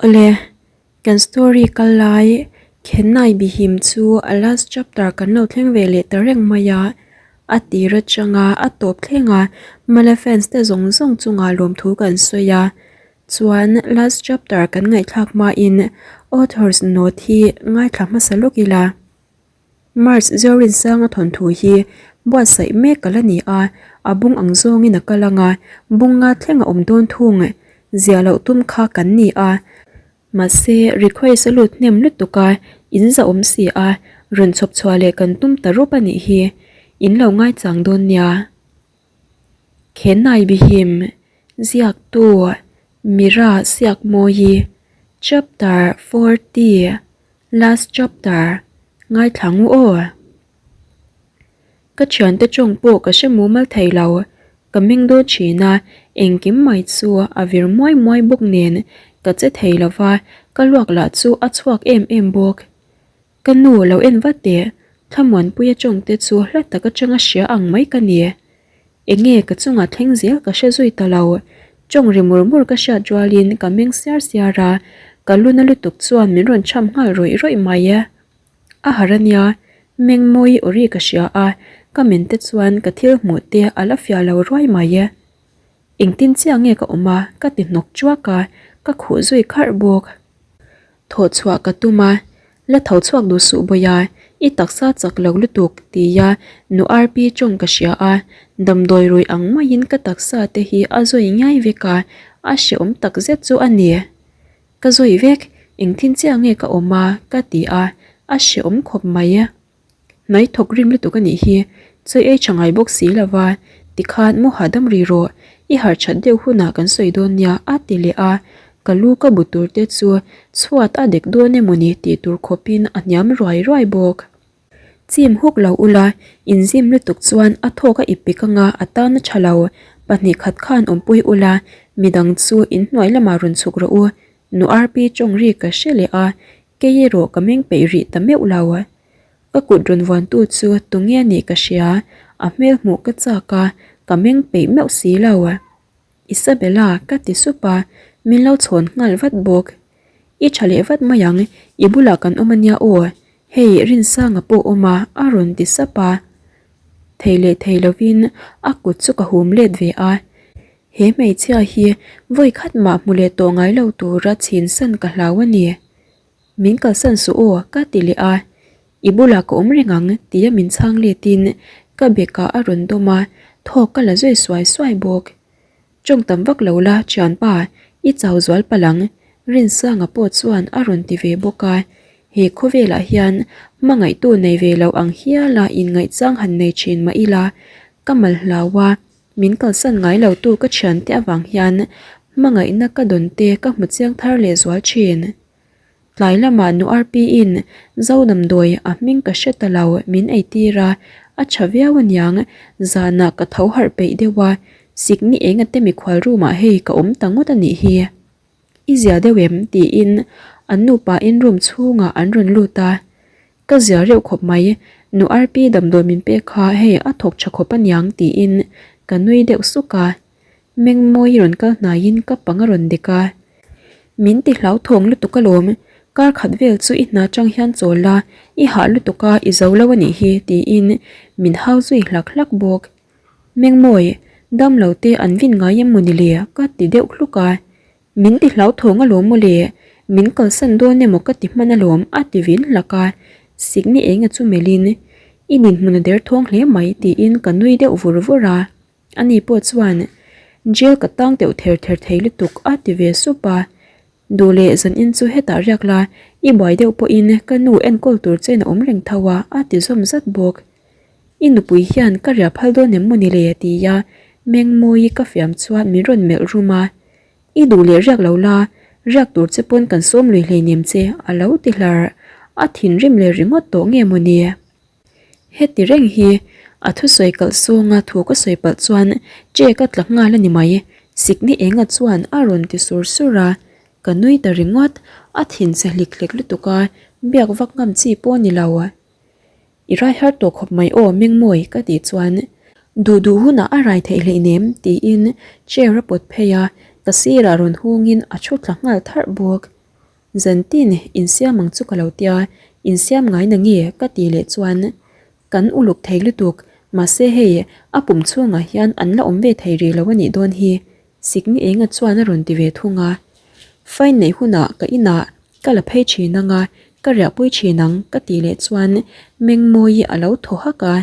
Awle, kan story kal lai Khenai Bihim chu a last chapter kan lo thleng ve leh ta reng mai a, a tir atanga a tawp thleng a Mala fans te zawng zawng chungah lawmthu kan sawi a, chuan last chapter kan ngaihthlak hmain authors note hi ngaithla hmasa lawk ila. March Zorinsanga thawnthu hi buatsaih mek ka la ni a, a bung ang zawngin a kal ang a, bung nga thleng a awm dawn thung zia loh tum kha kan ni a, mahse request a lut hnem lutuk a, in za awm si a, rawn chhawp chhuah leh kan tum ta rup a nih hi, in lo ngaichang dawn nia. Khenai Bihim, Ziaktu, Mira Siakmawi, Chapter 40. Last chapter, ngaithla ngu aw. Ka thiante tawng pawh ka hre mumal thei lo, ka meng dawn thin a, engkim mai chu a vir muai muai bawk nen ka che thei lo va, ka luak lah chu a chhuak em em bawk. Ka nu lo en vat teh, Thlamuanpuia tawng te chu hla tak atanga hria ang mai ka ni. Enge ka chungah thleng zel ka hre zui ta lo. Tawng ri mur mur ka hriat rualin ka meng siar siar a, ka luna lutuk chuan min rawn cham nghal rawih rawih mai. A har ania, meng mawi aw ri ka hria a, ka men te chuan ka thil hmuh te a la fiah lo ruai mai. Engtin chiah nge ka awm a, ka ti hnawk chuak a, ka khuh zui kharh bawk. Thawh chhuah ka tum a, la tho chhuak duh suh bawih a, i taksa chak lo lutuk tia nu Arpi tawng ka hria a, damdawi ruih ang maiin ka taksa te hi a zawi ngiai vek a, a hrehawm tak zet chu a ni. Ka zawi vek, engtin chiah nge ka awm a ka ti a, a hrehawm khawp mai. Hnai thawk rim lutuk a nih hi, chawi ei tha ngai bawk si lo va, tikhan mu hahdam ri rawh, i harh that deuh hunah kan sawi dawn nia a ti leh a, ka lu ka bu tur te chu chhuat a dek dawn emawni tih tur khawpin a hniam ruai ruai bawk. Chim huk lo ula, inzim lutuk chuan a thawk a ipik anga a tan a tha lo, 2 khat khan awmpui ula, midang chu inhnuai lamah rawn chhuk rawh u, Nu Arpi tawng ri ka hre leh a, kei erawh ka meng peih rih ta meuh lo. Ka kut rawn vuantu chu tunge anih ka hria, a hmel hmuh ka chak a, ka meng peih meuh si lo. Isabella ka ti sup a, min lo chhawn nghal vat bawk. I tha leh vat mai ang, i bulah kan awm ania aw, hei Rinsanga pawh awm a a rawn ti sap a. Thei leh thei lovin a kut chu ka hum let ve a, He hmeichhia hi vawi khat mah hmu leh tawh ngai lo tura chhinsan ka hlau a ni. Min kalsan suh aw ka ti leh a, I bulah ka awm reng ang tia min chhang letin ka bekah a rawn dawm a, thawk ka la zui suai suai bawk. Tawng tam vak lo la thianpa, i chau zual palh ang Rinsanga pawh chuan a rawn ti ve bawk a, he khawvelah hian hmangaihtu nei ve lo ang hiala inngaihchang han nei thin mah ila ka mal hlau a, Min kalsan ngai lo tu ka thiante avang hian hmangaihna ka dawn te ka hmu chiang thar leh zual thin. Tlai lamah nu Arpiin Zo damdawi a hming ka hre ta lo min ei tir a, a tha viau aniang, zanah ka tho harh peih deuh a, sikni eng ate mikhual room ah hei ka awm ta ngawt anih hi. I zia deuh em? tiin an nupa in room chhungah an rawn lut a. Ka zia reuh khawp mai, nu Arpi damdawi min pek kha hei a thawk tha khawp aniang tiin ka nui deuh suk a. Mengmawi rawn kal hnaiin ka pang a rawn dek a. Min ti hlauthawng lutuk alawm, kar khat vel chu i hna tang hian chawl la, i hah lutuk a i zo lo anih hi tiin min hau zui hlak hlak bawk. Mengmawi, damlo te an vin ngai em mawni le ka ti deuh hluk a. Min ti hlauthawng alawm maw le, min kalsan dawn emaw ka ti hman alawm a ti vin hlak a, sikni enga chu melhin i ninhmun a derthawng hle mai tiin ka nui deuh vur vur a, ani pawh chuan jail ka tang deuh ther ther thei lutuk a ti ve sup a, duh leh zanin chu hetah riak la, i buai deuh pawhin ka nu enkawl tur chen a awm reng tho a a ti zawm zat bawk. I nupui hian ka riah phal dawn em maw ni le tia Mengmawii ka fiam chuan min rawn melh rum a, I duh leh riak lo la, riak tur che pawn kan sawm lui hleinem che a lo ti hlar, a thinrim leh ringawt tawh nge maw ni? Heti reng hi a thusawi kalh sawnga thu ka sawi palh chuan che ka tla nghal a ni mai, sikni enga chuan a rawn ti sur sur a, ka nui ta ringawt, a thinchhe hlik hlek lutuk a, biak vak ngam chi pawh a ni lo. I rai har tawh khawp mai aw Mengmawi ka tih chuan duh duh hunah a rai theih hleinem tiin chair a pawt phei a, ka sirah rawn hungin a thu thla nghal tharh bawk. Zantin insiam ang chu ka lo tia, insiam ngai na nge ka tih leh chuan kan uluk thei lutuk, mahse hei a pum chhungah hian an la awm ve thei rih lo a nih dawn hi Sikni enga chuan a rawn ti ve thung a. Fine neih hunah ka inah ka la phei thin ang a, ka riahpui thin ang ka tih leh chuan Mengmawii a lo thaw hak a.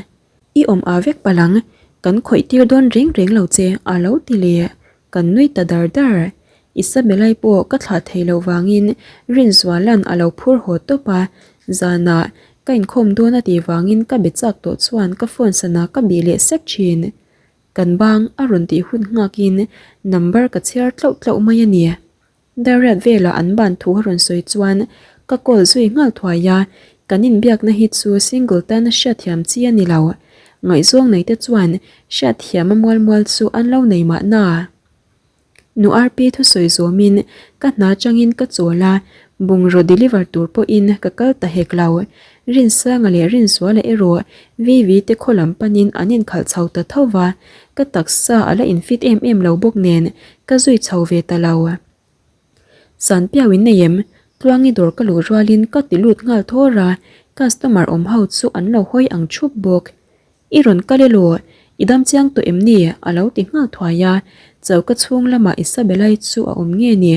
I awm a vek palh ang, kan khawih tir dawn reng reng lo che a lo ti leh. Kan nui ta dar dar. Isabella-i pawh ka thlah thei loh vangin Rinzuala'n a lo phur haw tawp a, zanah ka inkhawm dawn a tih vangin ka be chak tawh chuan ka phone sana ka bih leh sek thin. Kan bang a rawn tih hun nghakin number ka chhiar tlauh tlauh mai a ni. Dariat velah an ban thu a rawn sawi chuan ka call zui nghal thuai a, kan inbiakna hi chu single tana hriatthiam chi a ni lo. Ngaihzawng neite chuan hriatthiam a mual mual chu an lo nei mahna. Nu Arpi thusawi zawmin ka hna changin ka chawl a, bungraw deliver tur pawhin ka kal ta hek lo. Rinsanga leh Rinzuala erawh Vivi te khaw lam panin an inkhalh chho ta tho va, ka taksa a la infit em em lo bawk nen ka zui chho ve ta lo. Sanpiau in nei em? Tluangi dawr ka luh rualin ka ti lut nghal thawr a, customer awm ho chu an lo hawi ang thup bawk. I rawn kal elaw? I dam chiang tawh em ni? A lo ti nghal thuai a, choka chhung lamah Isabella-i chu a awm nge ni?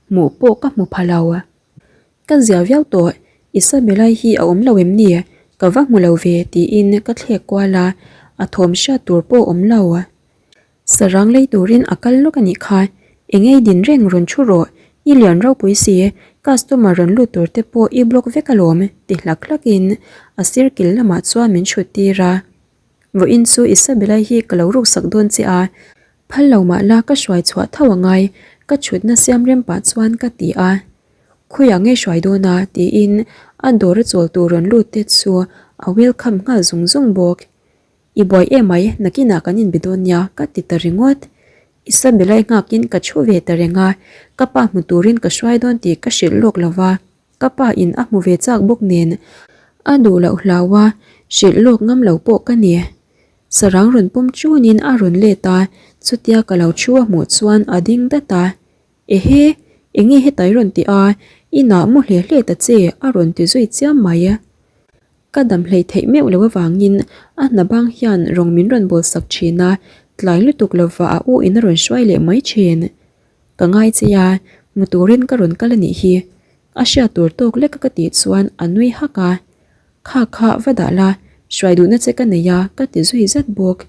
Hmuh pawh ka hmu pha lo. Ka zia viau tawh, Isabella-i hi a awm lo em ni? Ka va hmu lo ve tiin ka thlek kual a, a thawm hriat tur pawh a awm lo. Sarang lei turin a kal lawk a nih kha, engei din reng rawn thu rawh, i lian ropui si, customer rawn lut tur te pawh i block vek alawm ti hlak hlak in a sir kil lamah chuan min chhut tir a. Vawiin chu Isabella hi ka lo ruksak dawn che a, phal lo mah la ka hruai chhuah tho angai, ka chhutna siam rem pah chuan ka ti a. Khawiah nge hruai dawn a? tiin a dawr a chawl tur rawn lut te chu a welcome nghal zung zung bawk. I buai em mai, nakinah kan inbe dawn nia ka ti ta ringawt. Isabella-i nghakin ka thu ve ta reng a, ka pa hmu turin ka hruai dawn tih ka hrilh lawk lo va, ka pa in a hmu ve chak bawk nen a duh loh hlau a, hrilh lawk ngam lo pawh ka ni. Sarang rawn pawm chunin a rawn let a, chutia ka lo thu a hmuh chuan a ding dat a, Ehe, enge hetai rawn ti a, inah mu hle hle ta che a rawn ti zui chiam mai. Ka dam hlei theih meuh loh avangin a hna bang hian rawng min rawn bawl sak thin a, tlai lutuk lova a u in a rawn hruai leh mai thin. Ka ngai che a, hmu turin ka rawn kal a nih hi. A hriat tur tawk lek a ka tih chuan a nui hak a. Kha kha va dah la, hruai duhna che ka nei a ka ti zui zat bawk.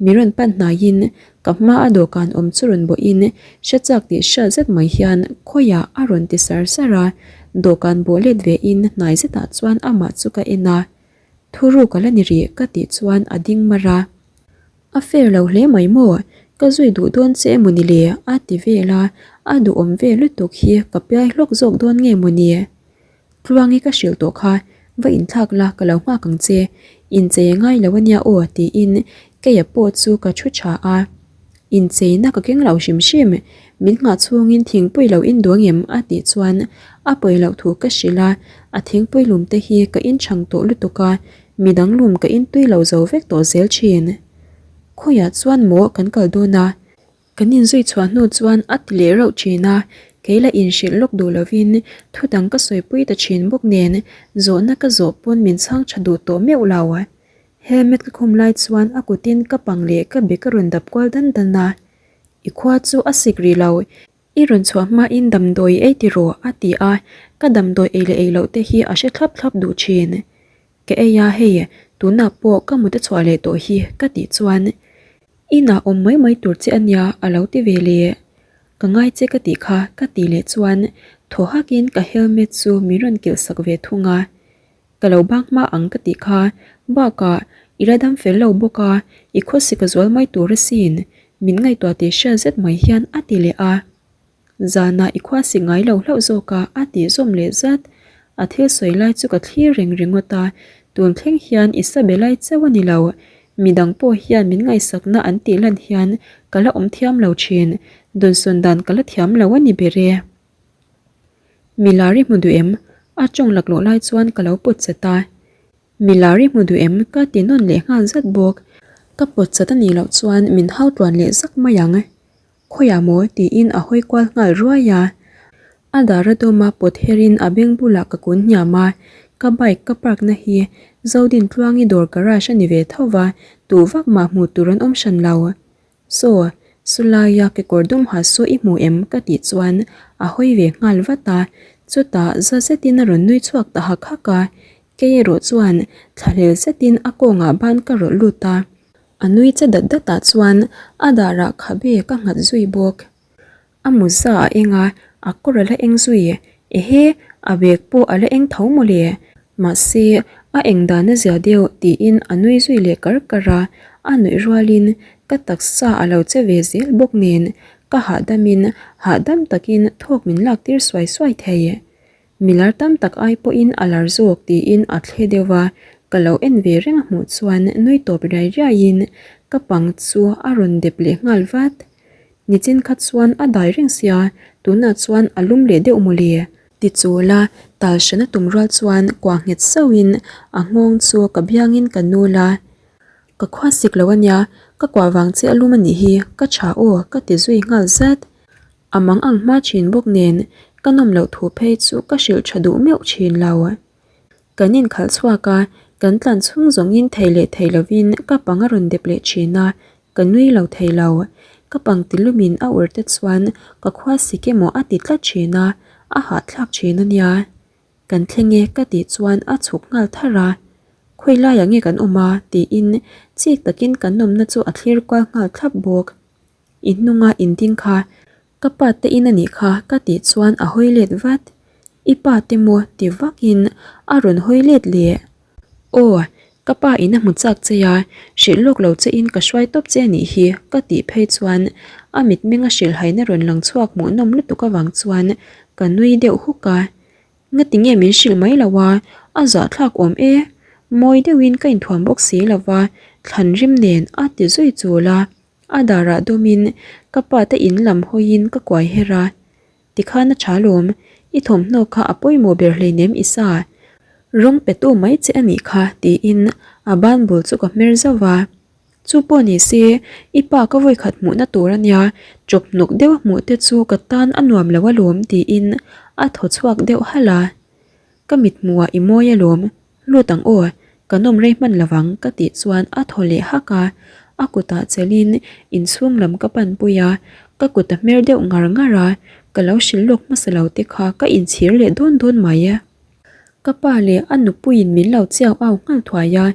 Mi rawn pan hnaiin ka hma a dawhkan awm chu rawn bawhin hre chak tih hriat zet mai hian khawiah a rawn ti sar sar a, dawhkan bawh let ve in hnai zetah chuan amah chu ka en a, Thuruk a la ni rih ka tih chuan a ding mar a. A fair lo hle mai maw, ka zui duh dawn che emaw ni le a ti vel a, a duhawm ve lutuk hi ka piai hlawk zawk dawn nge maw ni? Tluangi ka hrilh tawh kha, va inthlak la ka lo nghak ang che, inchei a ngai lo ania aw tiin keia pawh chu ka thu tha a. Incheina ka keng lo hrim hrim, min nghah chhungin thingpui lo in duang em a tih chuan a pawi loh thu ka hrilh a, a thingpui lum te hi ka inchhang tawh lutuk a, midang lum ka intui lo zo vek tawh zel thin. Khawiah chuan maw kan kal dawn a? Kan inzui chhuah hnu chuan a ti leh rauh thin a, kei la inhrilh lawk duh lovin thu dang ka sawipui ta thin bawk nen zawhna ka zawh pawn min chhang tha duh tawh meuh lo. Helmet ka khum lai chuan a kutin ka pang leh ka bek a rawn dap kual dan dan a, I khua chu a sik rih lo, i rawn chhuah hmain damdawi ei ti rawh a ti a, ka damdawi ei leh ei loh te hi a hre thlap thlap duh thin. Ka ei a hei, tunah pawh ka mut a chhuah leh tawh hi ka tih chuan Inah awm mai mai tur che ania a lo ti ve leh. Ka ngai che ka tih kha ka tih leh chuan thaw hakin ka helmet chu min rawn kilh sak ve thung a. Ka lo bak hma ang ka tih kha bakah i la dam fel lo bawk a, i khawsik a zual mai tur asin min ngaihtuah tih hriat zet mai hian a ti leh a. Zanah i khuasik ngai lo hlauh zawk a, a tih zawm leh zat. A thil sawi lai chu ka thlir reng ringawt a, tun thleng hian i sa be lai chauh a ni lo. Midang pawh hian min ngaihsakna an tih lan hian ka la awm thiam lo thin, dawnsawn dan ka la thiam lo a ni ber e. Milar i hmu duh em? A tawng laklawh lai chuan ka lo pawt chat a. Milar i hmu duh em? Ka ti nawn leh nghal zat bawk. Ka pawt chat a nih loh chuan min hau tluan leh zak mai ang. Khawiah maw? tiin a hawi kual nghal ruai a. A dar a dawm a pawt herin a beng bulah ka kun hniam a, ka bike ka park na hi Zodintluangi dawr garage a ni ve tho va, tuh vak mah hmuh tur an awm hran lo. Saw, sulaia kekawr dum ha saw i hmu em? ka tih chuan a hawi ve nghal vat a, chutah za zetin a rawn nui chhuak ta hak hak a, kei erawh chuan thlahlel zetin a kawngah ban ka rawlh lut a, a nui che dat datah chuan a darah khabe ka nghat zui bawk. A mawza a eng a, a kawr a la eng zui. Ehe, a bag pawh a la eng tho mawle. Mahse, a eng dan a zia deuh tiin a nui zui leh kar kar a, a nuih rualin ka taksa a lo che ve zel bawk nen ka hahdamin hahdam takin thawk min lak tir suai suai thei. Milar tam tak ai pawhin a lar zawk tiin a thle deuh a, ka lo en ve reng a hmuh chuan nui tawp riai riaiin ka pang chu a rawn dep leh nghal vat. Nichin kha chuan a dai reng sia, tunah chuan a lum leh deuh mawle. Tichula tal hran a tum rual chuan kuah nghet sauhin a nghawng chu ka biangin ka nul a. Ka khua sik lo ania, ka kuah vang che a lum a nih hi, ka tha aw ka ti zui nghal zat. A mang ang hma thin bawk nen ka nawm loh thu phei chu ka hrilh tha duh meuh thin lo. Kan inkhalh chhuak a, kan tlan chhung zawngin thei leh thei lovin ka pang a rawn dep leh thin a, ka nui lo thei lo. Ka pang ti lumin a ur te chuan ka khua sik emaw a ti tlat thin a, a hahthlak thin a nia. Kan thleng e ka tih chuan a chhuk nghal tharh a, Khawi laiah nge kan awm a? tiin chik takin kan nawmna chu a thlir kual nghal thlap bawk. I hnunga inding kha ka pa te in a nih kha ka tih chuan a hawi let vat. I pa te maw ti vakin a rawn hawi let leh. Aw, ka pa in a hmu chak che a, hrilh lawk lo che in ka hruai tawp che a nih hi ka tih phei chuan a mitmeng a hrilhhaina rawn lang chhuak hmuhnawm lutuk avang chuan ka nui deuh huk a. Ngati nge min hrilh mai lo a, a zahthlak awm e. Mawi deuhin ka inthuam bawk si lo va, thlan rim nen a ti zui chul a. A darah dawmin ka pa te in lam hawiin ka kuai her a, Tikhan a tha lawm, i thawmhnaw kha a pawimawh ber hleinem i sa. Rawng petu mai che a nih kha tiin a ban bul chu ka hmer zauh a. Chu pawh ni se, i pa ka vawikhat hmuhna tur a nia, chawp hnawk deuh a hmuh te chu ka tan a nuam lo alawm tiin a thaw chhuak deuh halh a. Ka mithmuhah i mawi alawm, Lut ang aw, ka nawm rei hman lo vang ka tih chuan a thaw leh hak a, a kutah chelin inchhung lam ka panpui a, ka kut a hmer deuh ngar ngar a, ka lo hrilh lawk hmasa lo te kha ka inchhir leh dawn dawn mai. Ka pa leh a nupuiin min lo chiau au nghal thuai a,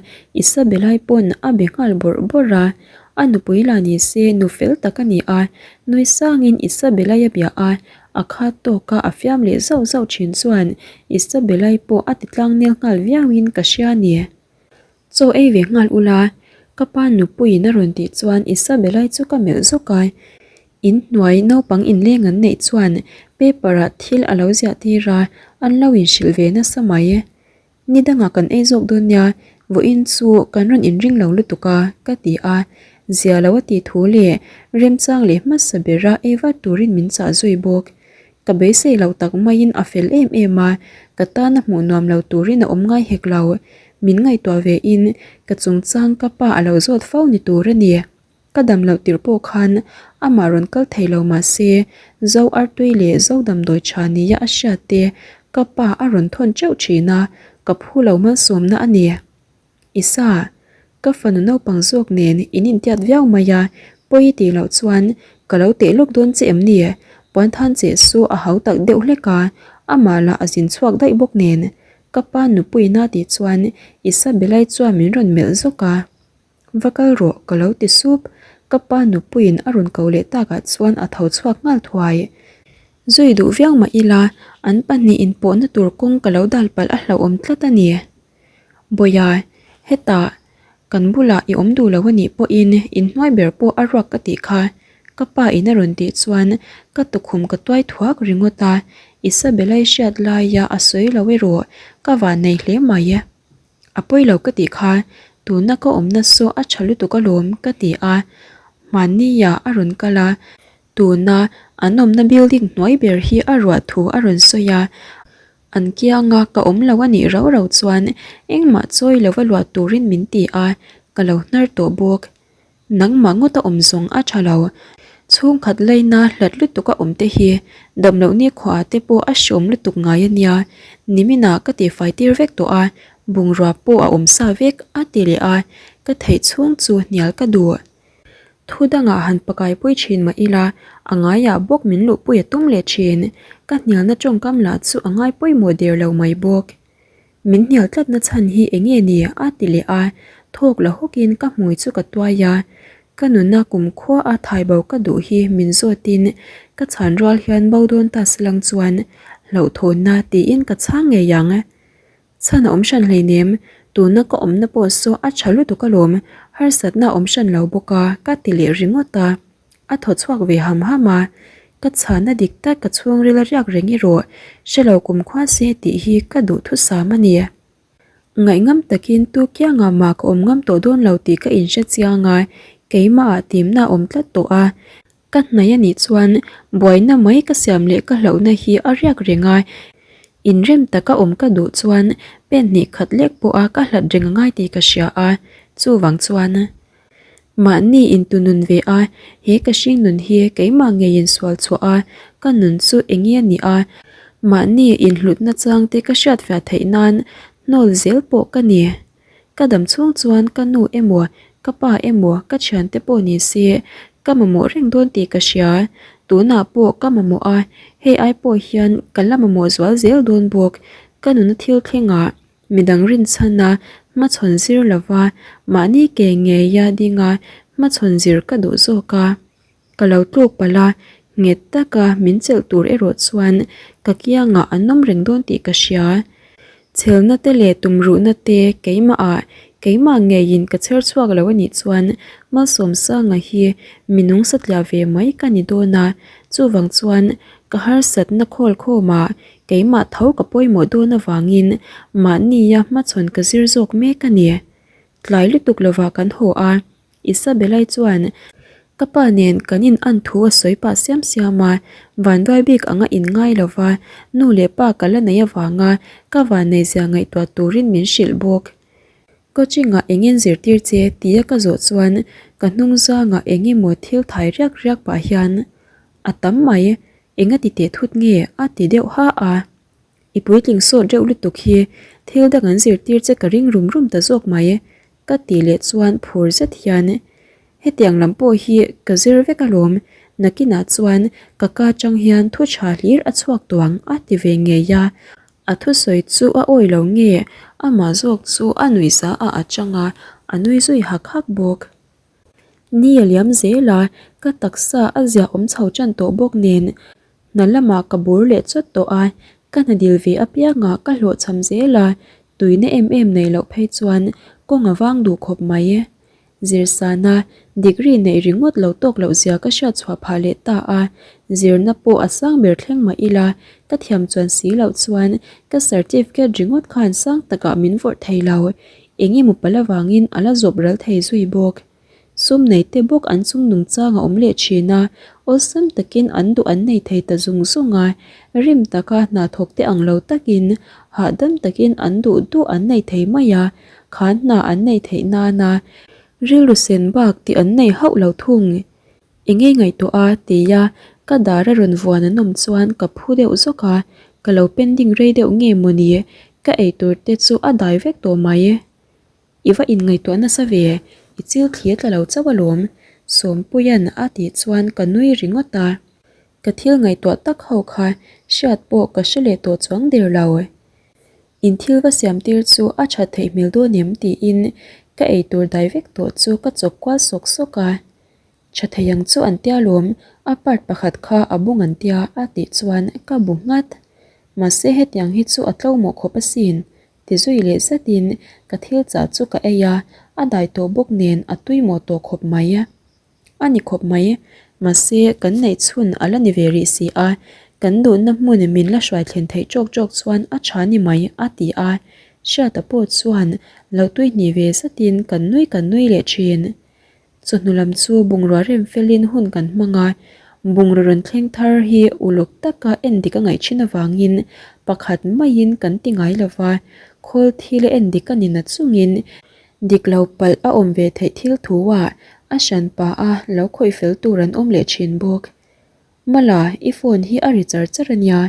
Isabella-i pawn a be nghal bawrh bawrh a, a nupui lah ni se nu fel tak a ni a, nui sangin Isabella-i a bia a, A khat tawk a a fiam leh zauh zauh thin chuan Isabella-i pawh a ti tlang nel nghal viauin ka hria a ni. Chaw ei ve nghal ula, ka pa nupuiin a rawn tih chuan Isabella-i chu ka melh zawk a. In hnuai naupang inleng an neih chuan paper-ah thil a lo ziah tir a, an lo inhrilh ve nasa mai. Ni dangah kan ei zawk dawn nia, vawiin chu kan rawn inring lo lutuk a, ka ti a. Zia lo a tih thu leh remchang leh hmasa bera ei vat turin min chah zui bawk. Ka beisei loh tak maiin a fel em em a, ka tana hmuh nuam lo turin a awm ngai hek lo. Min ngaihtuah vein ka chungchang ka pa a lo zawt fo ni tur a ni. Ka dam loh tirh pawh khan amah rawn kal thei lo mah se, Zo artui leh Zo damdawi tha nia a hriat te ka pa a rawn thawn teuh thin a, ka phu lo malsawmna a ni. Isa, ka fanu naupang zawk nen in intiat viau mai a, pawi tih loh chuan ka lo teh lawk dawn che em ni? Puanthan cheh chu a hau tak deuh hlek a, amah lah a zin chhuak daih bawk nen. Ka pa nupuina tih chuan Isabella-i chuan min rawn melh zawk a. Va kal rawh ka lo ti sup, ka pa nupuiin a rawn ko leh takah chuan a tho chhuak nghal thuai. Zui duh viau mah ila an pahnih inpawhna tur kawng ka lo dal palh a hlauhawm tlat a ni. Bawia, hetah kan bulah i awm duh lo a nih pawhin inhnuai ber pawh a ruak ka tih kha ka pa in a rawn tih chuan ka tukhum ka tuai thuak ringawt a, Isabella-i hriat laia a sawi lo erawh ka vannei hle mai. A pawi lo ka tih kha, tuna ka awmna saw a tha lutuk alawm ka ti a, hmanniah a rawn kal a, tuna an awmna building hnuai ber hi a ruah thu a rawn sawi a, an kianga ka awm lo a nih rauh rauh chuan engmah chawi lova luah turin min ti a, ka lo hnar tawh bawk. Nangmah ngawt a awm zawng a tha lo. Chhungkhat laina hlat lutuk a awm te hi damloh nikhuaah te pawh a hreawm lutuk ngai a nia, niminah ka tihfai tir vek tawh a, bungrua pawh a awm sa vek a ti leh a, ka theih chhung chu hnial ka duh. Thu dangah han pakaipui thin mah ila, a ngaiah bawk min luhpui a tum leh thin, ka hnialna tawngkam lah chu a ngai pawimawh der lo mai bawk. Min hnial tlatna chhan hi eng nge ni? a ti leh a, thawk la hawkin ka hmui chu ka tuai a, ka nuna kumkhua a thaibo ka duh hi min zawtin ka chhan rual hian bo dawn ta silang chuan hlauhthawnna tiin ka chhang ngei ang. Chhan a awm hran hleinem, tuna ka awmna pawh saw a tha lutuk alawm, harsatna a awm hran lo bawk a, ka ti leh ringawt a. A thaw chhuak ve ham ham a, Ka chhana dik tak ka chhungril a riak reng erawh hre lo kumkhua se tih hi ka duhthusam a ni. Ngaihngam takin tu kiangah mah ka awm ngam tawh dawn lo tih ka inhre chiang a, keimahah timna a awm tlat tawh a. Ka hnaih a nih chuan buaina mai ka siam leh ka hlauhna hi a riak reng a, inrem taka awm ka duh chuan pen hnih khat lek pawha ka hlat reng a ngai tih ka hria a, chuvang chuan Mahni intunun ve a, he ka hring nun hi keimah ngeiin sual chhuah a, ka nun chu eng nge a nih a, mahni inhlutna chang te ka hriatfiah theih nan hnawl zel pawh ka ni. Ka dam chhung chuan ka nu emaw, ka pa emaw, ka thiante pawh ni se, ka mamawh reng dawn tih ka hria. Tunah pawh ka mamawh a, hei ai pawh hian ka la mamawh zual zel dawn bawk. Ka nuna thil thlengah Midang rinchhana hmachhawn zir lova mahni ke ngeia dinga hmachhawn zir ka duh zawk a. Ka lo tluk palh a, nghet taka min chelh tur erawh chuan ka kiangah an awm reng dawn tih ka hria. Chhelna te leh tumruhna te keimahah keimah ngeiin ka chher chhuak lo anih chuan Malsawmsanga hi minung satliah ve mai ka ni dawn a, chuvang chuan ka harsatna khawl khawmah Keimah tho ka pawimawh dawn avangin mahnia hmachhawn ka zir zawk mek a ni. Tlai lutuk lovah kan haw a, Isabella-i chuan ka pa nen kan in an thu a sawi pah siam siam a, vanduai bik anga in ngai lova nu leh pa ka la nei avanga ka vanneizia ngaihtuah turin min hrilh bawk. Coaching-ah eng in zirtir che tia ka zawh chuan ka hnung zangah eng emaw thil thai riak riak pah hian a tam mai Enga ti teh thut nge? a ti deuh ha a. I puitling sawt reuh lutuk hi thil dang an zirtir che ka ring rum rum ta zawk mai, ka tih leh chuan phur zet hian hetiang lam pawh hi ka zir vek alawm, nakinah chuan ka ka chang hian thu tha hlir a chhuak tuang a ti ve ngei a. A thusawi chu a awi lo nge amah zawk chu a nuihza a a chang a, a nui zui hak hak bawk. Ni a liam zel a, ka taksa a ziah awm chho tan tawh bawk nen hna lamah ka bur leh chawt tawh a, ka hna dil ve apiangah ka hlawhchham zel a, tuina em em neih loh phei chuan kawng a vang duh khawp mai. Zirsana degree neih ringawt lo tawk loh zia ka hriat chhuah phah leh ta a, zirna pawh a sang ber thleng mah ila ka thiam chuan si loh chuan ka certificate ringawt khan sang takah min vawrh thei lo. Eng emaw palh avangin a la zawp ral thei zui bawk. Sum nei te bawk an chung nungchang a awm leh thin a, awlsam takin an duh an nei thei ta zung zung a, rim taka hna thawk te ang lo takin hahdam takin an duh duh an nei thei mai a, khan hna an nei theih nana rilru sen bak tih an nei hauh lo thung. Eng nge ngaihtuah a? tia ka dar a rawn vuan an awm chuan ka phu deuh zawk a, ka lo pending rei deuh nge mawni ka eitur te chu a dai vek tawh mai. I va inngaihtuah nasa ve, i chil thli a tla lo chauh alawm, Sawmpuia'n a tih chuan ka nui ringawt a. Ka thil ngaihtuah tak ho kha hriat pawh ka hre leh tawh chuang der lo. In thil va siam tir chu a that theih hmel dawn em tiin ka eitur dai vek tawh chu ka chawp kual sawk sawk a. Tha thei ang chu an tia lawm, a part pakhat kha a bung an tia a tih chuan ka bu nghat. Mahse hetiang hi chu a tlo mawh khawp asin, ti zui leh zatin ka thil chah chu ka ei a, a dai tawh bawk nen a tui mawh tawh khawp mai. A ni khawp mai, mahse kan neih chhun a la ni ve rih si a, kan duhna hmun min la hruai thlen theih tawk tawk chuan a tha ni mai a ti a, Hriata pawh chuan lo tui hnih ve zatin kan nui kan nui leh thin. Chawhnu lam chu bungrua rem felin hun kan hmang a, bungraw rawn thleng thar hi uluk taka en dik a ngaih thin avangin pakhat maiin kan ti ngai lo va, khawl thil a en dik a ni na chungin dik lo palh a awm ve theih thil thu ah A hran pah a lo khawih fel tur an awm leh thin bawk. Mala, i phone hi a ri char char a nia,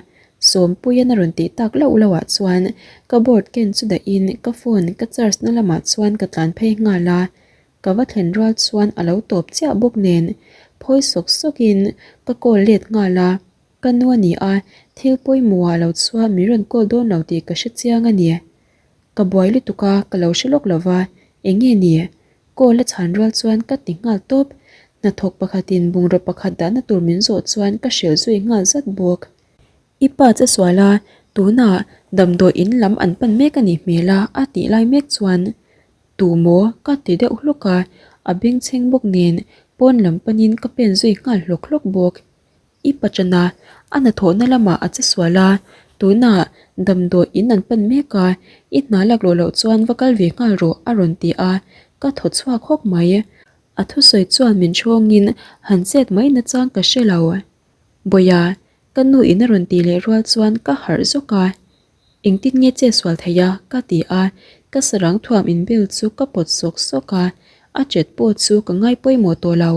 Sawmpuian a rawn tih tak lauh lauh ah chuan ka board ken chu dahin ka phone ka charge na lamah chuan ka tlan phei nghal a, ka va thlen rual chuan a lo tawp chiah bawk nen phawi sawk sawk in ka call let nghal a, ka nu a ni a, thil pawimawh ah lo chuan min rawn call dawn lo tih ka hre chiang a ni. Ka buai lutuk a, ka lo hre lawk lo va, eng nge ni? Call a chhan rual chuan ka ti nghal tawp. Hnathawk pakhatin bungraw pakhat dahna tur min zawh chuan ka hrilh zui nghal zat bawk. I pa che sual a, tunah damdawi in lam an pan mek a nih hmel a a tih lai mek chuan tu maw ka ti deuh hlawk a, a bengchheng bawk nen pawn lam panin ka pen zui nghal hlawk hlawk bawk. I pachana a hnathawhna lamah a che sual a, tunah damdawi in an pan mek a, i hna laklawh loh chuan va kal ve nghal rawh a rawn ti a, ka thaw chhuak hawk mai. A thusawi chuan min ṭhawngin han chet mai nachang ka hre lo. Bawia, ka nu in a rawn tih leh rual chuan ka harh zawk a, engtin nge che sual thei a ka ti a, ka sarang thuam inbel chu ka pawt sawk sawk a, a chet pawh chu ka ngai pawimawh tawh lo.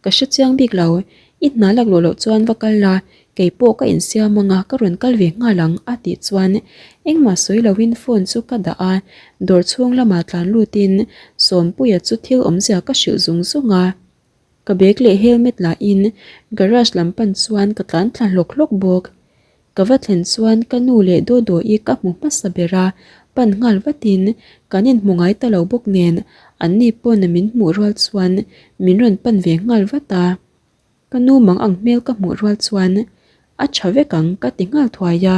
Ka hre chiang bik lo, i hna laklawh loh chuan va kal la, kei pawh ka insiam ang a, ka rawn kal ve nghal ang a tih chuan engmah sawi loin phone chu ka dah a, dawr chhung lamah tlan lutin Sawmpuia chu thil awmzia ka hrilh zung zung a. Ka bag leh helmet lahin garage lam pan chuan ka tlan thla hlawk hlawk bawk. Ka va thlen chuan ka nu leh Dodo-i ka hmu hmasa ber a, pan nghal vatin kan inhmu ngai ta lo bawk nen anni pawn min hmuh rual chuan min rawn pan ve nghal vat a. Ka nu mang ang hmel ka hmuh rual chuan a tha vek ang ka ti nghal thuai a,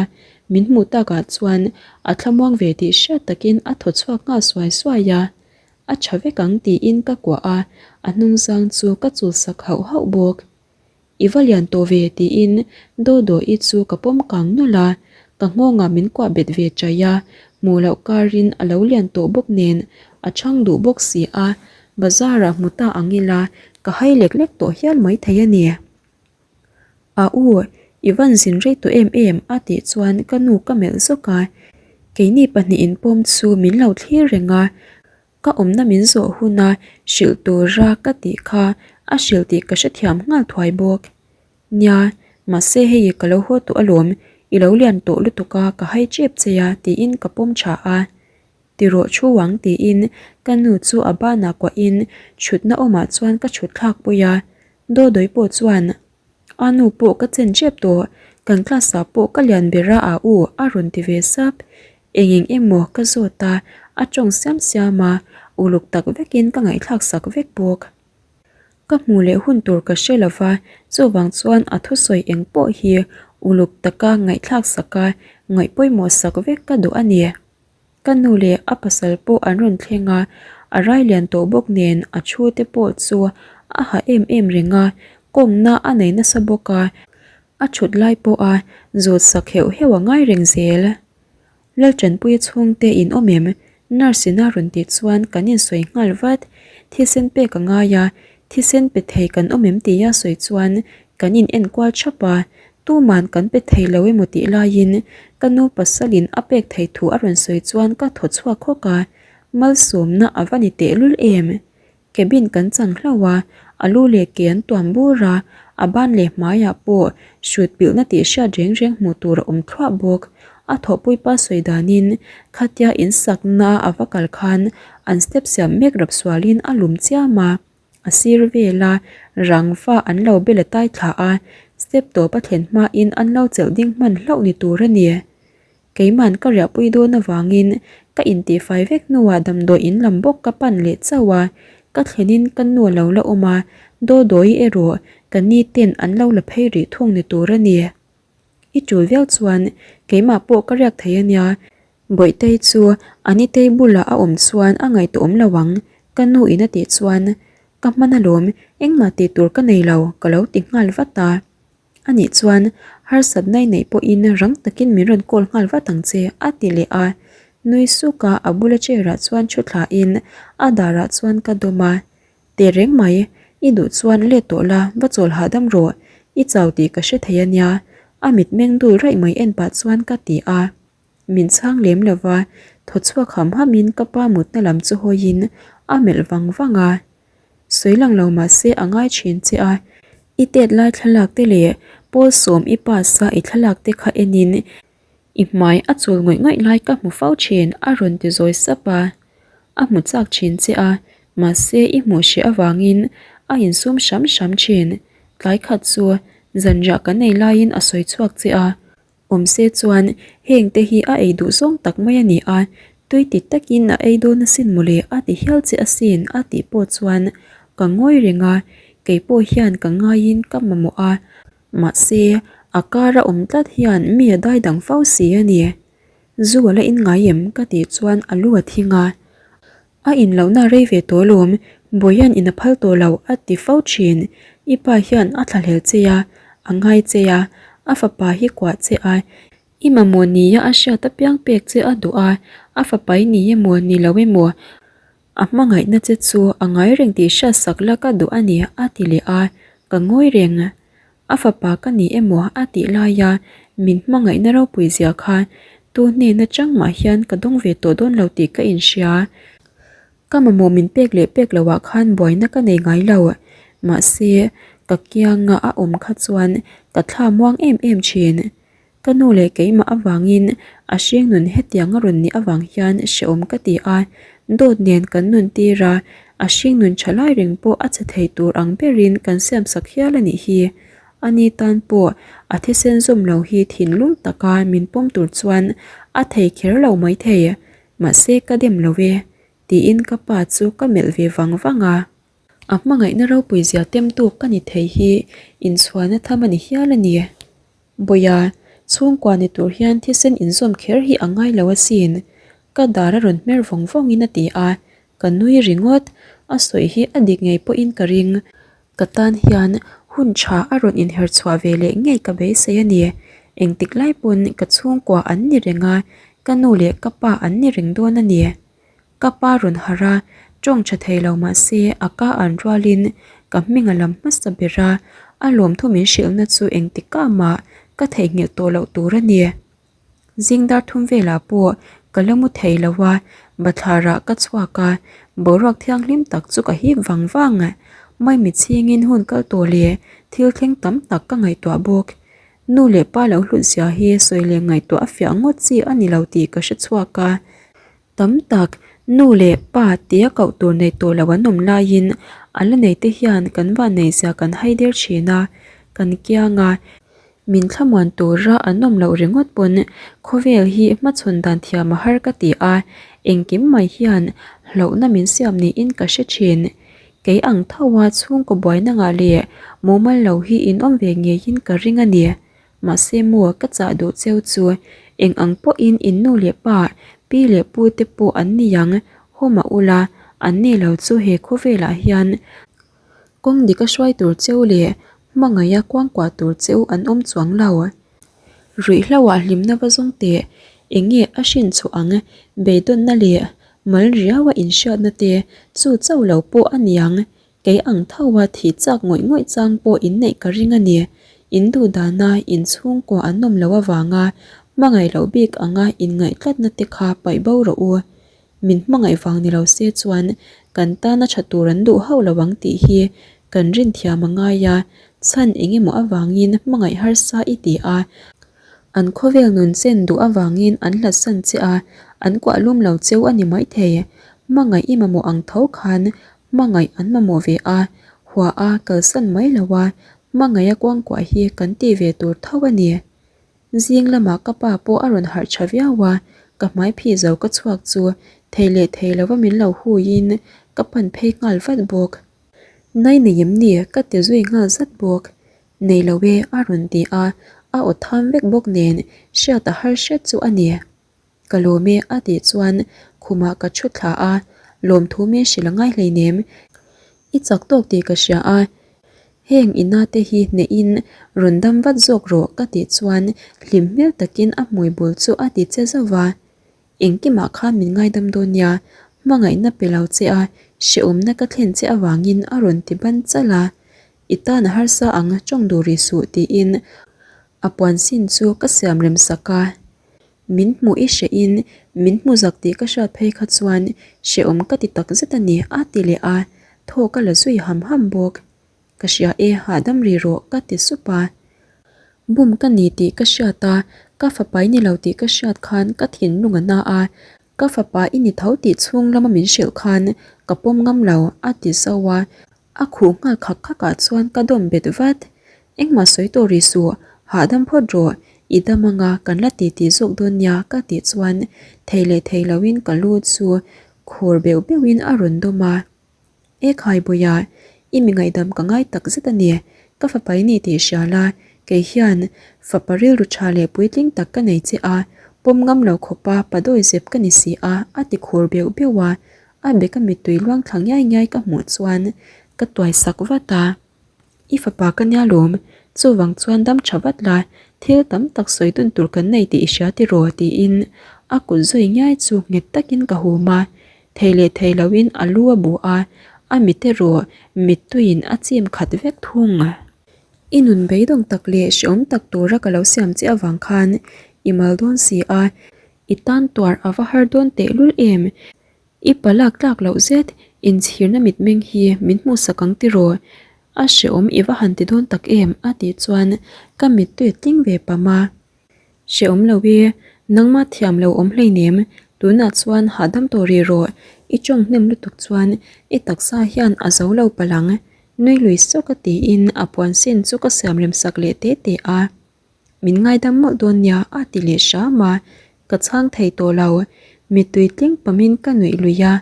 min hmuh takah chuan a thlamuang ve tih hriat takin a thaw chhuak nghal suai suai a. A tha vek ang tiin ka kuah a, a hnungzang chu ka chulsak hauh hauh bawk. I va lian tawh ve tiin Dodo-i chu ka pawm kang nawlh a, ka nghawngah min kuah bet ve chaih a, hmuh loh karin a lo lian tawh bawk nen a chhang duh bawk si a, bazar-ah hmu ta ang ila ka hai lek lek tawh hial mai thei a ni. A u, i van zin rei tawh em em a tih chuan ka nu ka melh zawk a, keini pahnihin pawm chu min lo thlir reng a, Ka awmna min zawh huna hrilh tura ka tih kha a hrilh tih ka hrethiam nghal thuai bawk. Nia, mahse hei ka lo haw tawh alawm, i lo lian tawh lutuk a ka hai chep che a tiin ka pawm tha a. Tirawh thu ang tiin ka nu chu a banah kuahin thutna awmah chuan ka thut thlak pui a. Dawdawi pawh chuan A nu pawh ka chen tep tawh, kan class ah pawh ka lian ber a ah u a rawn ti ve sap. Eng eng emaw ka zawt a, a tawng siam siam a, uluk tak vekin ka ngaihthlak sak vek bawk. Ka hmuh leh hun tur ka hre lo va, chuvang chuan a thusawi eng pawh hi uluk taka ngaihthlak sak a, ngaih pawimawh sak vek ka duh a ni. Ka nu leh a pasal pawh an rawn thleng a, a rai lian tawh bawk nen a thu te pawh chu a ha em em reng a, kawngna a nei nasa bawk a, a thut lai pawh a zawt sak heuh heuh a ngai reng zel. Laltanpuia chhungte in awm em? Nurse in a rawn tih chuan kan insawi nghal vat, thisen pek a ngai a, thisen pe thei kan awm em tia sawi chuan kan in enkual thap a, Tuman kan pe thei lo emaw tih laiin ka nu pasalin a pek thei thu a rawn sawi chuan ka thaw chhuak hawk a, malsawmna a va ni tehlul em? Cabin kan chang hlauh a, a lu leh ke an tuam bur a, a ban leh hmaiah pawh hrut pilhna tih hriat reng reng hmuh tur a awm thluah bawk. A thawhpuipa sawi danin khatia insakna a va kal khan an step siam mek rap sualin a lum chiam a. A sir vela rangva an lo bel a tai thla a, step tawp a thlen hmain an lo chelh ding hman hlauh ni tur a ni. Keiman ka riahpui dawn avangin ka intihfai vek hnuah damdawi in lam bawk ka pan leh chauh a, ka thlenin ka nu a lo la awm a, Dawdawi erawh ka ni ten an lo la phei rih thung ni tur a ni. I tul viau chuan keimah pawh ka riak thei a nia, Bawihtei chu Anitei bulah a awm chuan a ngaihtuah awm lo ang, ka nu in a tih chuan ka hman alawm, engmah tih tur ka nei lo ka lo ti nghal vat a. Anih chuan harsatna i neih pawhin rang takin min rawn call nghal vat ang che a ti leh a, nui suk a a bula chair ah chuan thu thlain a darah chuan ka dawm a. Teh reng mai, i duh chuan let tawh la, va chawl hahdam rawh, i chau tih ka hre thei a nia, a mitmeng dul raih mai en pah chuan ka ti a. Min chhang lem lo va, thaw chhuak ham ham in ka pa mutna lam chu hawiin a melh vang vang a. Sawi lang lo mah se a ngai thin che a, i tet lai thlalak te leh pawl sawm i pass a i thlalak te kha enin i hmai a chul ngawih ngawih lai ka hmu fo thin a rawn ti zawi sap a. A hmu chak thin che a, mahse i hmuh hreh avangin a insum hram hram thin. Tlai khat chu zanriah kan ei laiin a sawi chhuak che a. Awm se chuan heng te hi a ei duh zawng tak mai a ni a, tui ti takin a ei dawn asin mawle a ti hial che asin a tih pawh chuan ka ngawi reng a, kei pawh hian ka ngaiin ka mamawh a, mahse a kar a awm tlat hian mi a dai dang fo si a ni. Zu a la in ngai em ka tih chuan a lu a thing a. A in lohna rei ve tawh alawm, Bawihian in a phal tawh lo a ti fo thin. I pa hian a thlahlel che a, a ngai che a, a fapa hi kuah che a, i mamawh nia a hriat apiang pek che a duh a, a fapa i ni emaw ni lo emaw a hmangaihna che chu a ngai reng tih hriat sak la ka duh a ni a ti leh a, ka ngawi reng. A fapa ka ni emaw a tih laia min hmangaihna ropui zia kha tu hnen atang mah hian ka dawng ve tawh dawn lo tih ka inhria. Ka mamawh min pek leh pek loh ah khan buaina ka nei ngai lo. Mahse, ka kianga a awm kha chuan ka thla muang em em thin. Ka nu leh keimah avangin a hring nun hetiang a rawn nih avang hian hrehawm ka ti a, dawt nen kan nun tir a, a hring nun tha lai reng pawh a che thei tur ang berin kan siam sak hial a nih hi. Ani tan pawh a thisen zawm lo hi thinlung taka min pawm tur chuan a thei kher lo maithei, mahse ka dem lo e, tiin ka pa chu ka melh ve vang vang a. A hmangaihna ropui zia temtu ka ni thei hi inchhuahna tham a ni hial a ni. Bawia, chhungkua ni tur hian thisen inzawm kher hi a ngai lo asin, ka dar a rawn hmer vawng vawngin a ti a, ka nui ringawt, a sawi hi a dik ngei pawhin ka ring. Ka tan hian hun tha a rawn inher chhuah ve leh ngei ka beisei a ni. Engtik lai pawn ka chhungkua an ni reng a, ka nu leh ka pa an ni reng dawn a ni. Ka pa rawn harh a, tawng tha thei lo mah se a ka an rualin ka hming a lam hmasa ber a, a lawmthu min hrilhna chu engtikah mah ka theihnghilh tawh loh tur a ni. Zing dar thum velah pawh ka la mu thei lo a, bathlarah ka chhuak a, boruak thianghlim tak chu ka hip vang vang. Maimi chhingin hun kal tawh leh thil thleng tam tak ka ngaihtuah bawk. Nu leh pa lo hlut zia hi sawi leh ngaihtuah a fiah ngawt chi a ni lo tih ka hre chhuak a. Tam tak, nu leh pa tia koh tur nei tawh lo an awm laiin a la nei te hian kan vanneihzia kan hai der thin a, kan kiang a, min thlamuan tura an awm loh ringawt pawn khawvel hi hmachhawn dan thiam a har ka ti a, engkim mai hian hlauhna min siam niin ka hre thin. Kei ang tho a chhungkaw buaina ngah leh mumal lo hi in awm ve ngeiin ka ring a ni. Mahse maw ka chah duh cheu chu eng ang pawhin in nu leh pa, pi leh pu te pawh an ni ang, haw mah ula, an ni lo chu he khawvelah hian kawng dik a hruai tur cheu leh hmangaih a kuangkuah tur cheu an awm chuang lo. Ruihhlo ah hlimna va zawng teh, eng nge a hrin chhuah ang, beidawnna leh mal riau a inhriatna te chu chauh lo pawh a niang, Kei ang tho a thih chak ngawih ngawih chang pawh in neih ka ring a ni. In duh dana in chhungkua an awm loh avanga hmangaih loh bik anga in ngaih tlatna te kha paih bo rawh u. Min hmangaih vang ni lo se chuan kan tana tha tur an duh hauh lo ang tih hi kan rin thiam a ngai a, chhan eng emaw avangin hmangaih harsa i ti a, an khawvel nun chen duh avangin an hlatsan che a, an kuah lum lo cheu a ni maithei. Hmangaih i mamawh ang tho khan Hmangaih an mamawh ve a, hua a kalsan mai lo a, hmangaih a kuangkuah hi kan tih ve tur tho a ni. Zing lamah ka pa pawh a rawn harh tha viau a, ka hmai phih zo ka chhuak chu thei leh thei lova min lo huiin ka pan phei nghal vat bawk. Nai nei em ni? ka ti zui nghal zat bawk. Nei lo e a rawn ti a, a aw tham vek bawk nen hriat a har hret chu a ni. Ka lawm e a tih chuan khumah ka thu thla a, lawmthu min hrilh a ngai hleinem. I chak tawk tih ka hria a, heng ina te hi hnehin rawn dam vat zawk rawh ka tih chuan hlim hmel takin a hmui bul chu a ti che zauh va. Engkimah khan min ngaidam dawn nia, hmangaihna pe lo che a, hrehawmna ka thlen che avangin a rawn ti ban chalh a. I tan a harsa ang tawng duh rih suh tiin a puan sin chu ka siam rem sak a. Min hmuh i hreh in min hmu zak tih ka hriat phei kha chuan hrehawm ka ti tak zet a ni a ti leh a. Thaw ka la zui ham ham bawk. Ka hria e, hahdam ri rawh ka ti sup a. Bum ka ni tih ka hriat a, ka fapa i ni lo tih ka hriat khan ka thinlung a na a, ka fapa i ni tho tih chhung lama min hrilh khan ka pawm ngam lo a ti zauh a. A khuh nghal khak khak ah chuan ka dawm bet vat. Engmah sawi tawh rih suh, hahdam phawt rawh, i dam anga kan la ti tih zawk dawn nia ka tih chuan thei leh thei loin ka lu chu khur beuh beuhin a rawn dawm a. E khai Bawia, i mi ngaihdam ka ngai tak zet a ni, ka fapa i ni tih hria la, kei hian fapa rilru tha leh puitling tak ka nei che a, pawm ngam lo khawpa pa dawi zep ka ni si a, a ti khur beuh beuh a, a beka mittui luang thla ngiai ngiai ka hmuh chuan ka tuai sak vat a. I fapa ka nia lawm, chuvang chuan dam tha vat la, thil tam tak sawi dun tur kan nei tih i hria tiraw tiin a kut zawi ngiai chu nghet takin ka hum a, thei leh thei loin a lu a bu a, a mit erawh mittuiin a chim khat vek thung. I nun beidawng tak leh hreawm tak tura ka lo siam che avang khan i mal dawn si a, i tan tuar a va har dawn tehlul em? I pa lak tlak loh zet, inchhirna mitmeng hi min hmuhsak ang tiraw? A hreawm i va han ti dawn tak em? a tih chuan ka mittui tling ve pam a. Hreawm lo i, nangmah thiam lo awm hleinem, tunah chuan hahdam tawh rih rawh, i tawng hnem lutuk chuan i taksa hian a zo lo palh ang, nui lui sawk a tiin a puan sin chu ka siam rem sak leh te te a. Min ngaidam mawlh dawn nia a ti leh hram a, ka chhang thei tawh lo, mittui tling pamin ka nuih lui a,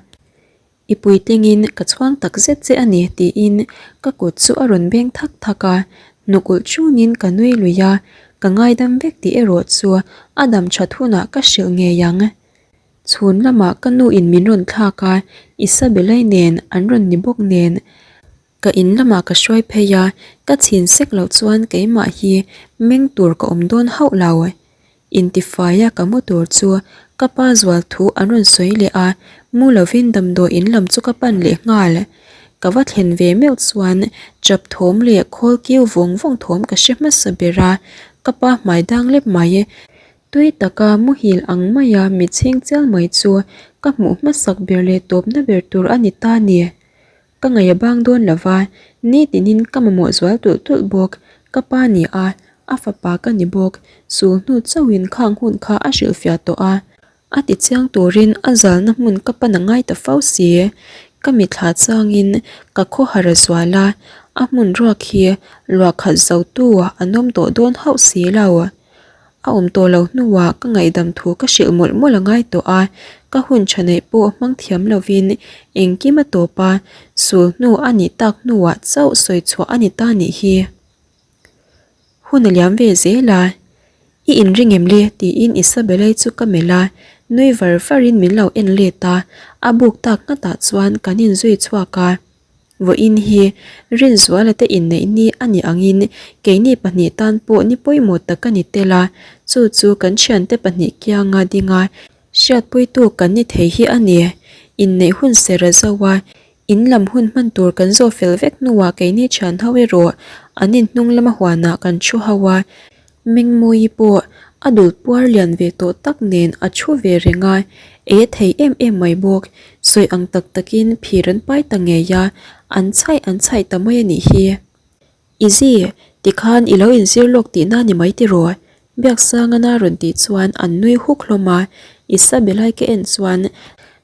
I puitlingin ka chhuang tak zet che a ni tiin ka kut chu a rawn beng thak thak a, hnukulh chunin ka nui lui a, ka ngaidam vek tih erawh chu a dam that hunah ka hrilh ngei ang. Chhun lamah ka nu in min rawn thlak a, Isabella-i nen an rawn ni bawk nen Ka in lamah ka hruai phei a, ka chhin sek loh chuan keimah hi meng tur ka awm dawn hauh lo. Intifaia ka mu tur chu ka pa zual thu an rawn sawi leh a, mu lovin damdawi in lam chu ka pan leh nghal. Ka va thlen ve meuh chuan chap thawm leh khawl kiu vawng vawng thawm ka hre hmasa ber a, ka pa hmai dang lep mai. Tui taka muhil ang maia mitchhing chial mai chu ka hmuh hmasak ber leh tawpna ber tur a ni ta ni. Ka ngaih a bang dawn lo va, nitinin ka mamawh zual tulh tulh bawk. Ka pa ni a, a fapa ka ni bawk. Sul hnu chauhin khang hun kha a hrilhfiah tawh a. A ti chiang turin a zalna hmun ka pan a ngai ta fo si. Ka mitthla changin ka khawhar a zual a, a hmun ruak hi luah khat zotu an awm tawh dawn hauh si lo. A awm tawh lo hnuah ka ngaihdam thu ka hrilh mawlh mawlh a ngai tawh a, ka hun tha neih pawh hmang thiam lovin engkim a tawp a, sul hnu a nih tak hnuah chauh sawi chhuah a ni ta nih hi. Hun a liam ve zel a, I inring em le? tiin Isabella-i chu ka melh a, nui var varin min lo en let a, a buk tak nghatah chuan kan inzui chhuak a. Vawiin hi Rinzuala te inneih ni a nih angin keini pahnih tan pawh ni pawimawh tak a ni tel a, chu chu kan thiante pahnih kianga dinga hriatpuitu kan ni thei hi a ni. Inneih hun ser a zo a, in lam hun hman tur kan zawh fel vek hnuah keini thian ho erawh an inhnung lama huanah kan thu ho a, Mengmawii pawh a dul puar lian ve tawh tak nen a thu ve reng a, ei a thei em em mai bawk. Sawi ang tak takin phir an pai ta ngei a, an chhaih an chhaih ta mai a nih hi. Izzy, tikhan i lo inzir lawk tihna ni mai tiraw? Biaksangana rawn tih chuan an nui huk hlawm a, Isabella-i ka en chuan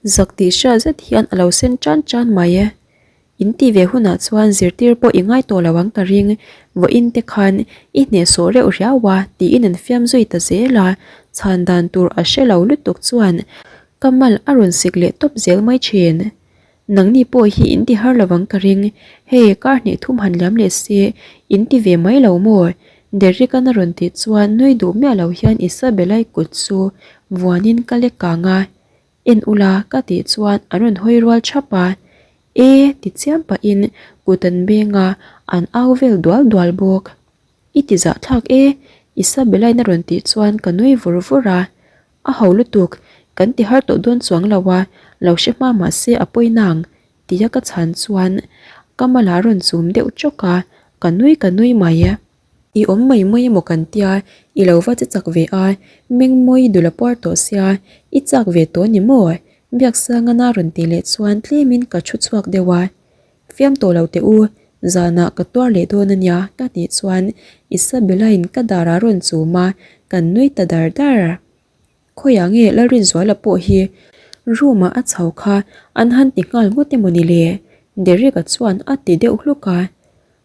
zak tih hriat zet hian a lo sen tan tan mai. In tih ve hunah chuan zirtir pawh i ngai tawh lo ang ka ring, vawiin te khan i hnehsawh reuh riau a tiin an fiam zui ta zel a, chhan dan tur a hre lo lutuk chuan ka mal a rawn sik leh tawp zel mai thin. Nangni pawh hi in ti har lo ang ka ring, hei kar hnih thum han liam leh se in ti ve mai lo maw? Derrick-an a rawn tih chuan nui duh miah lo hian Isabella-i kut chu vuanin ka lek kang a, En ula ka tih chuan an rawn hawi rual thap a, E ti chiam pahin kut an beng a, an au vel dual dual bawk. I ti zahthlak e, Isabella-in a rawn tih chuan ka nui vur vur a, A ho lutuk, kan ti har tawh dawn chuang lo a, lo hre hma mah se a pawi nang tia ka chhan chuan ka mala rawn chum deuh chawk a, ka nui ka nui mai. I awm mai mai emaw kan tia, i lo va che chak ve a, Mengmawi i dul a puar tawh sia, i chak ve tawh ni maw? Biaksangana rawn tih leh chuan tlemin ka thu chhuak deuh a. Fiam tawh lo teh u, zanah ka tuar leh dawn a nia ka tih chuan Isabella-in ka darah a rawn chum a, kan nui ta dar dar. Khawiah nge Lalrinzuala pawh hi room ah a chho kha an han ti nghal ngawt emaw ni le? Derek-a chuan a ti deuh hluk a.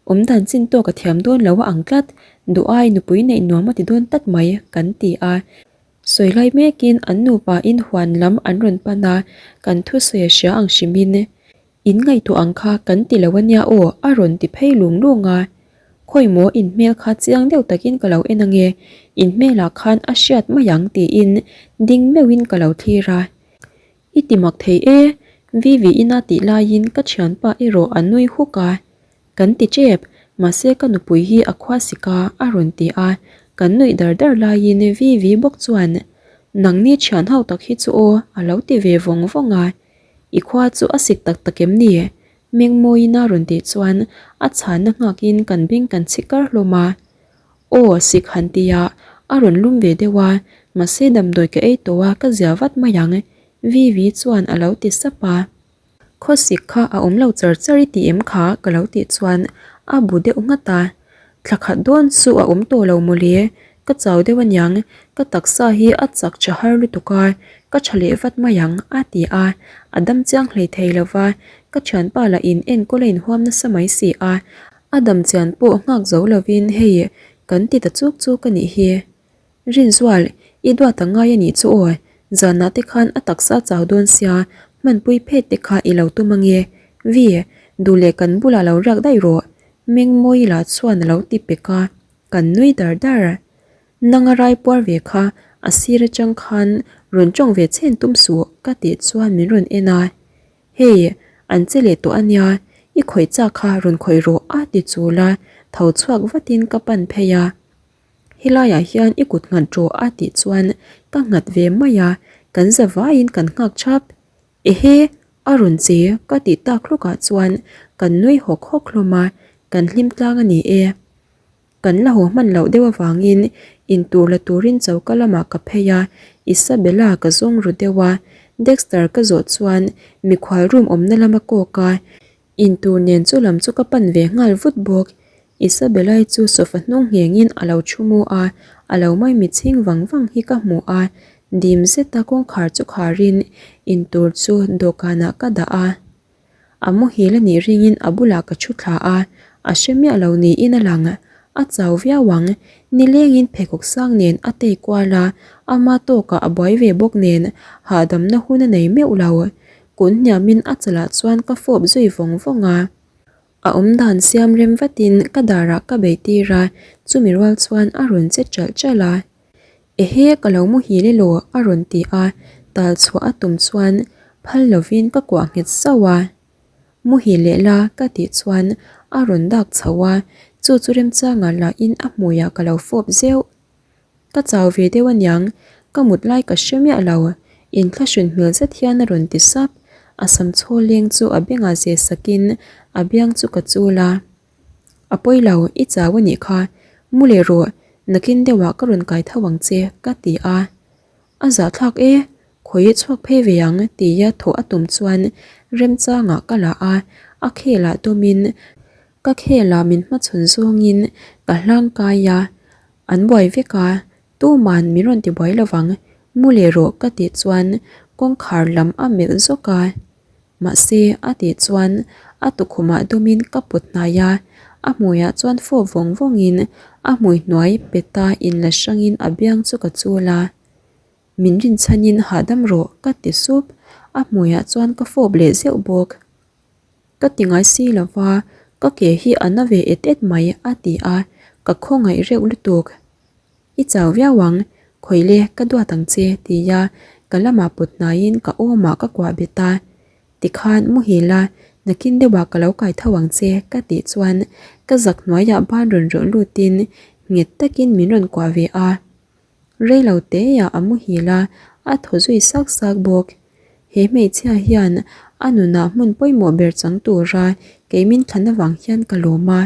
Awm dan chin tawk a thiam dawn lo a ang tlat, duh ai nupui neih nuam a ti dawn tlat mai kan ti a. Sawi lai mekin an nupa in huan lam an rawn pan a, kan thusawi a hria ang hrimin. In ngaihtuah ang kha kan ti lo a nia aw a rawn ti phei lung lung a. Khawi maw in hmel kha chiang deuh takin ka lo en ange, in hmelah khan a hriat mai ang tiin ding meuhin ka lo thlir a. I ti mak thei e, Vivi ina tih laiin ka thianpa erawh a nui huk a. Kan ti tep, mahse ka nupui hi a khua sik a a rawn ti a, kan nuih dar dar laiin Vivi bawk chuan Nangni thian ho tak hi chu aw a lo ti ve vawng vawng a. I khua chu a sik tak tak em ni? Mengmawiin a rawn tih chuan a chhanna nghakin kan beng kan chhi kar hlawm a. Aw, sik han tia a rawn lum ve deuh a, mahse damdawi ka ei tawh a ka zia vat mai ang, Vivi chuan a lo ti sap a. Khawsik kha a awm lo char char i ti em kha ka lo tih chuan a bu deuh nghat a. Thla khat dawn chu a awm tawh lo mawle, ka chau deuh aniang, ka taksa hi a chak tha har lutuk a, ka tha leh vat mai ang a ti a, a dam chiang hlei thei lo va, ka thianpa lah in enkawl a inhuam nasa mai si a, a dam chian pawh nghak zo lovin hei kan ti ta chuk chuk a nih hi. Rinzual, i duat a ngai a nih chu aw, zanah te khan a taksa chau dawn sia, hmanpui phet te kha i lo tum ange, Vi, duh leh kan bulah lo riak daih rawh, Mengmawi lah chuan a lo ti pek a, kan nui dar dar. Nang a rai puar ve kha, a sir atang khan rawn tawng ve chhen tum suh ka tih chuan min rawn en a, Hei, an che leh tawh a nia, i khawih chak kha rawn khawih rawh a ti chul a, tho chhuak vatin ka pan phei a. Helaiah hian i kut nghat rawh a tih chuan ka nghat ve mai a, kan za vaiin kan nghak thap. Ehe, a rawn che ka tih tak hlukah chuan kan nui hawk hawk hlawm a, kan hlim tlang a ni e. Kan la haw hman loh deuh avangin intur la turin choka lamah ka phei a, Isabella ka zawng ru deuh a, Dexter ka zawh chuan mikhual room awmna lama kawk a, Intur nen chu lam chu ka pan ve nghal vut bawk. Isabella-i chu sofa hnung nghengin a lo thu mu a, a lo mai mitchhing vang vang hi ka hmu a. Dim zeta kawngkhar chu kharin intur chu dawhkanah ka dah a. A muhil a nih ringin a bulah ka thu thla a, a hre miah lo niin a lang. A chau viau ang, nilengin pheikhawk sang nen a tei kual a, ama tawkah a buai ve bawk nen hahdamna hun a nei meuh lo. Kun hniamin a chalah chuan ka fawp zui vawng vawng a. A awmdan siam rem vatin ka darah ka bei tir a, chumi rual chuan a rawn che ṭalh ṭalh a. Ehe ka lo muhil elaw a rawn ti a, tal chhuah a tum chuan phal lovin ka kuah nghet sauh a. Muhil leh la ka tih chuan a rawn dak chho a, chu chu remchangah lahin a hmuiah ka lo fawp zeuh. Ka chau ve deuh aniang, ka mut lai ka hre miah lo, inthlahrun hmel zet hian a rawn ti sap. A sam chhawl leng chu a bengah ze sakin a biang chu ka chul a. A pawi lo, i chau a nih kha, mu leh rawh, nakin deuhah ka rawn kai tho ang che, ka ti a. A zahthlak e, khawi chhuak phei ve ang tia thawh a tum chuan remchangah ka la a, a khelah dawmin ka khelah min hmachhawn zawngin ka hlang kai a, an buai vek a, tuman min rawn ti buai lovang, mu leh rawh ka tih chuan kawngkhar lam a melh zawk a. Mahse, a tih chuan a tukhumah dawmin ka put hnai a, a hmuiah chuan fawp vawng vawngin a hmui hnuai peta inla hrangin a biang chu ka chul a. Min rinchhanin hahdam rawh ka ti sup, a hmuiah chuan ka fawp leh zeuh bawk. Ka ti ngai si lo va, ka ke hi a na ve et et mai a ti a, ka khawngaih reuh lutuk. I chau viau ang, khawi le ka duat ang che tia ka lamah put hnaiin ka awmah ka kuah bet a. Tikhan muhil a, nakin deuhah ka lo kai tho ang che ka tih chuan ka zak hnuaiah ban rawn rawh lutin nghet takin min rawn kuah ve a. Rei lo teah a muhil a, a thaw zui sak sak bawk. He hmeichhia hian a nunah hmun pawimawh ber chang tura kei min thlan avang hian ka lawm a,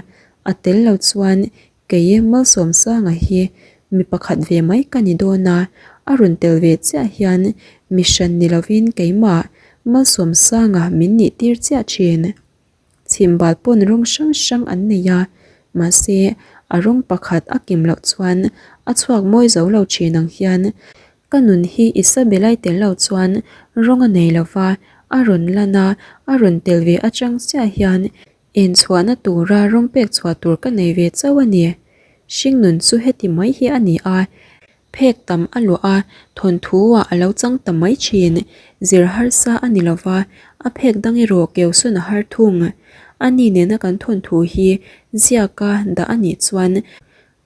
a tel lo chuan Kei Malsawmsanga hi mi pakhat ve mai ka ni dawn a, a rawn tel ve chiah hian mi hran ni lovin keimah Malsawmsanga min nih tir chiah thin. Chhimbal pawn rawng hrang hrang an nei a, mahse a rawng pakhat a kim loh chuan a chhuak mawi zo lo thin ang hian ka nun hi Isabella-i tel lo chuan rawng a nei lo va, a rawn lan a, a rawn tel ve atang chiah hian Enchhuahna tura rawng pek chhuah tur ka nei ve chauh a ni. Hringnun chu heti mai hi a ni a, phek tam a luah a, thawnthu ah a lo chang ta mai thin. Zir harsa a ni lova, a phek dang erawh keusawn a har thung. A ni nena kan thawnthu hi ziaka dah a nih chuan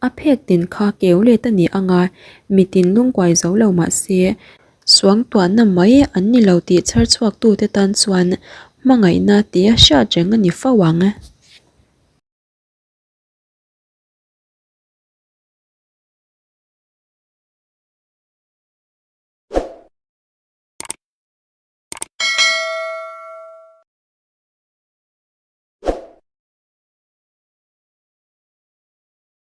A phek tin kha keu let a ni ang a, mitin lungkuai zo lo mah se, suangtuahna mai an ni lo tih chhar chhuaktute tan chuan hmangaihna tia hriat reng a ni fo ang.